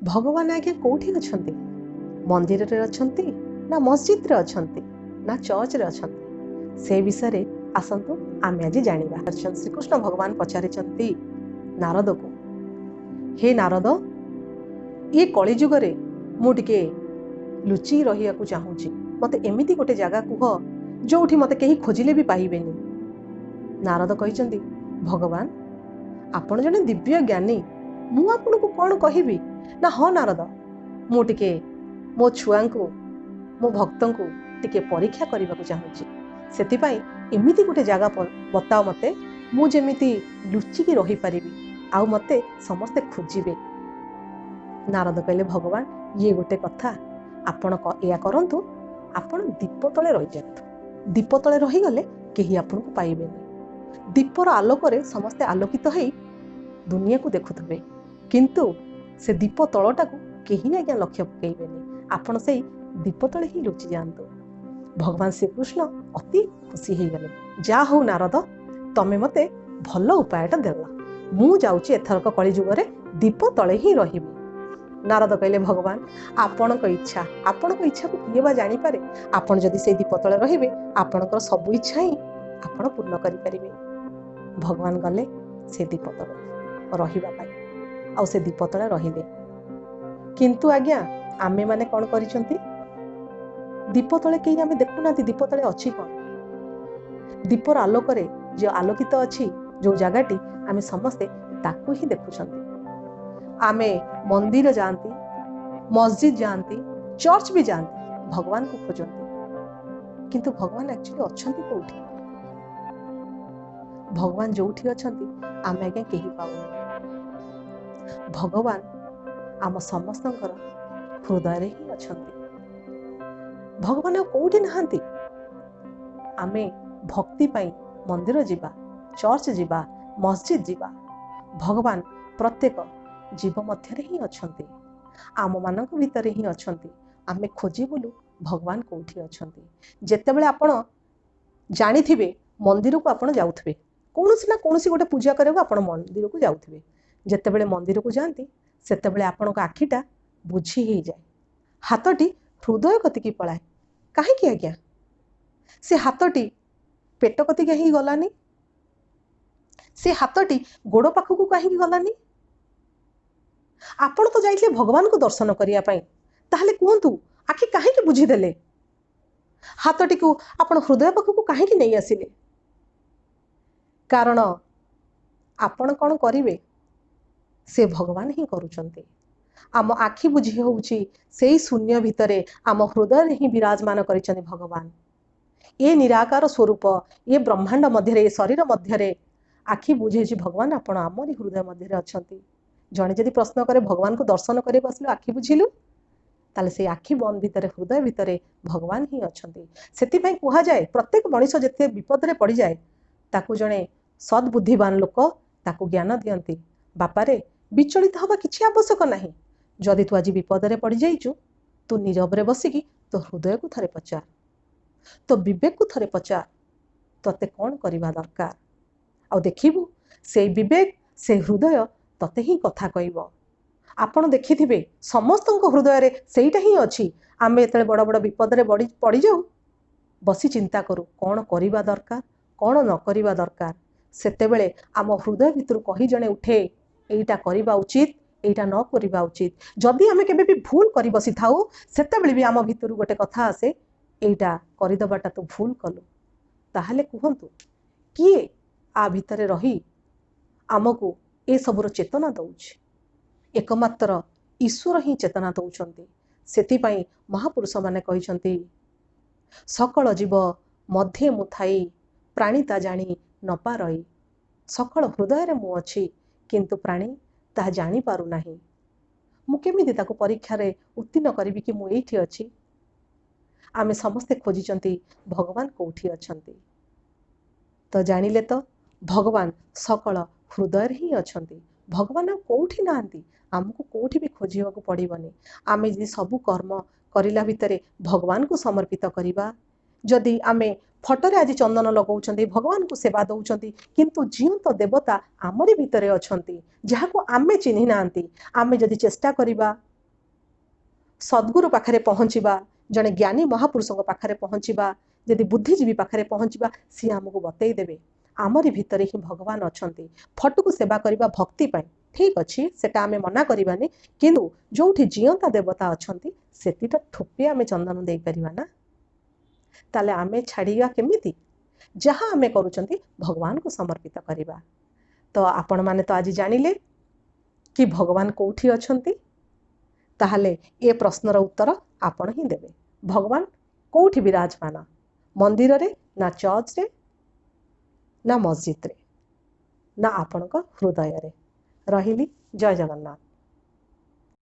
ଭଗବାନ ଆଜ୍ଞା କୋଉଠି ଅଛନ୍ତି? ମନ୍ଦିରରେ ଅଛନ୍ତି ନା ମସଜିଦରେ ଅଛନ୍ତି ନା ଚର୍ଚ୍ଚରେ ଅଛନ୍ତି? ସେ ବିଷୟରେ ଆସନ୍ତୁ ଆମେ ଆଜି ଜାଣିବା। ଶ୍ରୀକୃଷ୍ଣ ଭଗବାନ ପଚାରିଛନ୍ତି ନାରଦକୁ, ହେ ନାରଦ, ଏ କଳିଯୁଗରେ ମୁଁ ଟିକେ ଲୁଚି ରହିବାକୁ ଚାହୁଁଛି, ମୋତେ ଏମିତି ଗୋଟେ ଜାଗା କୁହ ଯୋଉଠି ମୋତେ କେହି ଖୋଜିଲେ ବି ପାଇବେନି। ନାରଦ କହିଛନ୍ତି, ଭଗବାନ ଆପଣ ଜଣେ ଦିବ୍ୟ ଜ୍ଞାନୀ, ମୁଁ ଆପଣଙ୍କୁ କ'ଣ କହିବି? ନା ହଁ ନାରଦ, ମୁଁ ଟିକେ ମୋ ଛୁଆଙ୍କୁ, ମୋ ଭକ୍ତଙ୍କୁ ଟିକେ ପରୀକ୍ଷା କରିବାକୁ ଚାହୁଁଛି, ସେଥିପାଇଁ ଏମିତି ଗୋଟେ ଜାଗା ବତାଅ ମୋତେ, ମୁଁ ଯେମିତି ଲୁଚିକି ରହିପାରିବି ଆଉ ମୋତେ ସମସ୍ତେ ଖୋଜିବେ। ନାରଦ କହିଲେ, ଭଗବାନ ଇଏ ଗୋଟେ କଥା, ଆପଣ ଏଇଆ କରନ୍ତୁ, ଆପଣ ଦୀପ ତଳେ ରହିଯାଆନ୍ତୁ। ଦୀପ ତଳେ ରହିଗଲେ କେହି ଆପଣଙ୍କୁ ପାଇବେନି। ଦୀପର ଆଲୋକରେ ସମସ୍ତେ ଆଲୋକିତ ହେଇ ଦୁନିଆକୁ ଦେଖୁଥିବେ, କିନ୍ତୁ ସେ ଦୀପ ତଳଟାକୁ କେହି ଆଜ୍ଞା ଲକ୍ଷ୍ୟ ପକେଇବେନି। ଆପଣ ସେଇ ଦୀପ ତଳେ ହିଁ ଲୁଚି ଯାଆନ୍ତୁ। ଭଗବାନ ଶ୍ରୀକୃଷ୍ଣ ଅତି ଖୁସି ହେଇଗଲେ। ଯାହା ହଉ ନାରଦ, ତମେ ମୋତେ ଭଲ ଉପାୟଟା ଦେଲ, ମୁଁ ଯାଉଛି ଏଥରକ କଳିଯୁଗରେ ଦୀପ ତଳେ ହିଁ ରହିବି। ନାରଦ କହିଲେ, ଭଗବାନ ଆପଣଙ୍କ ଇଚ୍ଛା, ଆପଣଙ୍କ ଇଚ୍ଛାକୁ କିଏ ବା ଜାଣିପାରେ? ଆପଣ ଯଦି ସେଇ ଦୀପ ତଳେ ରହିବେ, ଆପଣଙ୍କର ସବୁ ଇଚ୍ଛା ହିଁ ଆପଣ ପୂର୍ଣ୍ଣ କରିପାରିବେ। ଭଗବାନ ଗଲେ ସେ ଦୀପ ତଳେ ରହିବା ପାଇଁ, ଆଉ ସେ ଦୀପ ତଳେ ରହିଲେ। କିନ୍ତୁ ଆଜ୍ଞା ଆମେମାନେ କ'ଣ କରିଛନ୍ତି? ଦୀପ ତଳେ କେହି ଆମେ ଦେଖୁନାହାନ୍ତି ଦୀପ ତଳେ ଅଛି କ'ଣ। ଦୀପର ଆଲୋକରେ ଯେଉଁ ଆଲୋକିତ ଅଛି ଯୋଉ ଜାଗାଟି, ଆମେ ସମସ୍ତେ ତାକୁ ହିଁ ଦେଖୁଛନ୍ତି। ଆମେ ମନ୍ଦିର ଯାଆନ୍ତି, ମସଜିଦ ଯାଆନ୍ତି, ଚର୍ଚ୍ଚ ବି ଯାଆନ୍ତି, ଭଗବାନଙ୍କୁ ଖୋଜନ୍ତି, କିନ୍ତୁ ଭଗବାନ ଆକ୍ଚୁଆଲି ଅଛନ୍ତି କୋଉଠି? ଭଗବାନ ଯୋଉଠି ଅଛନ୍ତି ଆମେ ଆଜ୍ଞା କେହି ପାଉନୁ। ଭଗବାନ ଆମ ସମସ୍ତଙ୍କର ହୃଦୟରେ ହିଁ ଅଛନ୍ତି। ଭଗବାନ ଆଉ କୋଉଠି ନାହାନ୍ତି। ଆମେ ଭକ୍ତି ପାଇଁ ମନ୍ଦିର ଯିବା, ଚର୍ଚ୍ଚ ଯିବା, ମସଜିଦ ଯିବା, ଭଗବାନ ପ୍ରତ୍ୟେକ ଜୀବ ମଧ୍ୟରେ ହିଁ ଅଛନ୍ତି, ଆମମାନଙ୍କ ଭିତରେ ହିଁ ଅଛନ୍ତି। ଆମେ ଖୋଜି ବୁଲୁ ଭଗବାନ କୋଉଠି ଅଛନ୍ତି। ଯେତେବେଳେ ଆପଣ ଜାଣିଥିବେ ମନ୍ଦିରକୁ ଆପଣ ଯାଉଥିବେ, କୌଣସି ନା କୌଣସି ଗୋଟେ ପୂଜା କରିବାକୁ ଆପଣ ମନ୍ଦିରକୁ ଯାଉଥିବେ। ଯେତେବେଳେ ମନ୍ଦିରକୁ ଯାଆନ୍ତି ସେତେବେଳେ ଆପଣଙ୍କ ଆଖିଟା ବୁଝି ହେଇଯାଏ, ହାତଟି ହୃଦୟ କତିକି ପଳାଏ। କାହିଁକି ଆଜ୍ଞା ସେ ହାତଟି ପେଟ କତିକି କାହିଁକି ଗଲାନି? ସେ ହାତଟି ଗୋଡ଼ ପାଖକୁ କାହିଁକି ଗଲାନି? ଆପଣ ତ ଯାଇଥିଲେ ଭଗବାନଙ୍କୁ ଦର୍ଶନ କରିବା ପାଇଁ, ତାହେଲେ କୁହନ୍ତୁ ଆଖି କାହିଁକି ବୁଝିଦେଲେ? ହାତଟିକୁ ଆପଣ ହୃଦୟ ପାଖକୁ କାହିଁକି ନେଇ ଆସିଲେ? କାରଣ ଆପଣ କ'ଣ କରିବେ ସେ ଭଗବାନ ହିଁ କରୁଛନ୍ତି। ଆମ ଆଖି ବୁଝି ହେଉଛି ସେଇ ଶୂନ୍ୟ ଭିତରେ ଆମ ହୃଦୟରେ ହିଁ ବିରାଜମାନ କରିଛନ୍ତି ଭଗବାନ। ଏ ନିରାକାର ସ୍ୱରୂପ, ଏ ବ୍ରହ୍ମାଣ୍ଡ ମଧ୍ୟରେ, ଏ ଶରୀର ମଧ୍ୟରେ ଆଖି ବୁଝେଇଛି ଭଗବାନ ଆପଣ ଆମରି ହୃଦୟ ମଧ୍ୟରେ ଅଛନ୍ତି। ଜଣେ ଯଦି ପ୍ରଶ୍ନ କରେ ଭଗବାନଙ୍କୁ ଦର୍ଶନ କରିବାକୁ ଆସିଲୁ ଆଖି ବୁଝିଲୁ, ତାହେଲେ ସେଇ ଆଖି ବନ୍ଦ ଭିତରେ, ହୃଦୟ ଭିତରେ ଭଗବାନ ହିଁ ଅଛନ୍ତି। ସେଥିପାଇଁ କୁହାଯାଏ ପ୍ରତ୍ୟେକ ମଣିଷ ଯେତେ ବିପଦରେ ପଡ଼ିଯାଏ ତାକୁ ଜଣେ ସଦ୍ବୁଦ୍ଧିବାନ ଲୋକ ତାକୁ ଜ୍ଞାନ ଦିଅନ୍ତି, ବାପାରେ ବିଚଳିତ ହେବା କିଛି ଆବଶ୍ୟକ ନାହିଁ। ଯଦି ତୁ ଆଜି ବିପଦରେ ପଡ଼ିଯାଇଛୁ, ତୁ ନୀରବରେ ବସିକି ତୋ ହୃଦୟକୁ ଥରେ ପଚାର, ତୋ ବିବେକକୁ ଥରେ ପଚାର, ତୋତେ କ'ଣ କରିବା ଦରକାର, ଆଉ ଦେଖିବୁ ସେଇ ବିବେକ, ସେଇ ହୃଦୟ ତତେ ହିଁ କଥା କହିବ। ଆପଣ ଦେଖିଥିବେ ସମସ୍ତଙ୍କ ହୃଦୟରେ ସେଇଟା ହିଁ ଅଛି। ଆମେ ଯେତେବେଳେ ବଡ଼ ବଡ଼ ବିପଦରେ ପଡ଼ିଯାଉ, ବସି ଚିନ୍ତା କରୁ କ'ଣ କରିବା ଦରକାର, କ'ଣ ନ କରିବା ଦରକାର। ସେତେବେଳେ ଆମ ହୃଦୟ ଭିତରୁ କହି ଜଣେ ଉଠେ, ଏଇଟା କରିବା ଉଚିତ, ଏଇଟା ନ କରିବା ଉଚିତ। ଯଦି ଆମେ କେବେ ବି ଭୁଲ କରି ବସିଥାଉ, ସେତେବେଳେ ବି ଆମ ଭିତରୁ ଗୋଟେ କଥା ଆସେ, ଏଇଟା କରିଦେବାଟା ତୁ ଭୁଲ କଲୁ। ତାହେଲେ କୁହନ୍ତୁ କିଏ ଆ ଭିତରେ ରହି ଆମକୁ ଏସବୁର ଚେତନା ଦେଉଛି? ଏକମାତ୍ର ଈଶ୍ୱର ହିଁ ଚେତନା ଦେଉଛନ୍ତି। ସେଥିପାଇଁ ମହାପୁରୁଷମାନେ କହିଛନ୍ତି, ସକଳ ଜୀବ ମଧ୍ୟେ ମୁଁ ଥାଇ, ପ୍ରାଣୀ ତା ଜାଣି ନପାରଇ। ସକଳ ହୃଦୟରେ ମୁଁ ଅଛି, କିନ୍ତୁ ପ୍ରାଣୀ ତାହା ଜାଣିପାରୁନାହିଁ। ମୁଁ କେମିତି ତାକୁ ପରୀକ୍ଷାରେ ଉତ୍ତୀର୍ଣ୍ଣ କରିବି କି ମୁଁ ଏଇଠି ଅଛି? ଆମେ ସମସ୍ତେ ଖୋଜିଛନ୍ତି ଭଗବାନ କୋଉଠି ଅଛନ୍ତି। ତ ଜାଣିଲେ ତ ଭଗବାନ ସକଳ ହୃଦୟରେ ହିଁ ଅଛନ୍ତି। ଭଗବାନ ଆଉ କୋଉଠି ନାହାନ୍ତି, ଆମକୁ କୋଉଠି ବି ଖୋଜିବାକୁ ପଡ଼ିବନି। ଆମେ ଯଦି ସବୁ କର୍ମ କରିଲା ଭିତରେ ଭଗବାନଙ୍କୁ ସମର୍ପିତ କରିବା, ଯଦି ଆମେ ଫଟୋରେ ଆଜି ଚନ୍ଦନ ଲଗାଉଛନ୍ତି, ଭଗବାନଙ୍କୁ ସେବା ଦେଉଛନ୍ତି, କିନ୍ତୁ ଜିଅନ୍ତ ଦେବତା ଆମରି ଭିତରେ ଅଛନ୍ତି, ଯାହାକୁ ଆମେ ଚିହ୍ନି ନାହାନ୍ତି। ଆମେ ଯଦି ଚେଷ୍ଟା କରିବା ସଦ୍ଗୁରୁ ପାଖରେ ପହଞ୍ଚିବା, ଜଣେ ଜ୍ଞାନୀ ମହାପୁରୁଷଙ୍କ ପାଖରେ ପହଞ୍ଚିବା, ଯଦି ବୁଦ୍ଧିଜୀବୀ ପାଖରେ ପହଞ୍ଚିବା, ସିଏ ଆମକୁ ବତେଇ ଦେବେ ଆମରି ଭିତରେ ହିଁ ଭଗବାନ ଅଛନ୍ତି। ଫଟୋକୁ ସେବା କରିବା ଭକ୍ତି ପାଇଁ ଠିକ୍ ଅଛି, ସେଟା ଆମେ ମନା କରିବାନି, କିନ୍ତୁ ଯୋଉଠି ଜିଅନ୍ତା ଦେବତା ଅଛନ୍ତି ସେତିଟା ଠୋପେ ଆମେ ଚନ୍ଦନ ଦେଇପାରିବା ନା? ତାହେଲେ ଆମେ ଛାଡ଼ିବା କେମିତି? ଯାହା ଆମେ କରୁଛନ୍ତି ଭଗବାନଙ୍କୁ ସମର୍ପିତ କରିବା। ତ ଆପଣମାନେ ତ ଆଜି ଜାଣିଲେ କି ଭଗବାନ କୋଉଠି ଅଛନ୍ତି। ତାହେଲେ ଏ ପ୍ରଶ୍ନର ଉତ୍ତର ଆପଣ ହିଁ ଦେବେ। ଭଗବାନ କୋଉଠି ବିରାଜମାନ? ମନ୍ଦିରରେ ନା ଚର୍ଚ୍ଚରେ ନା ମସଜିଦରେ ନା ଆପଣଙ୍କ ହୃଦୟରେ? ରହିଲି, ଜୟ ଜଗନ୍ନାଥ।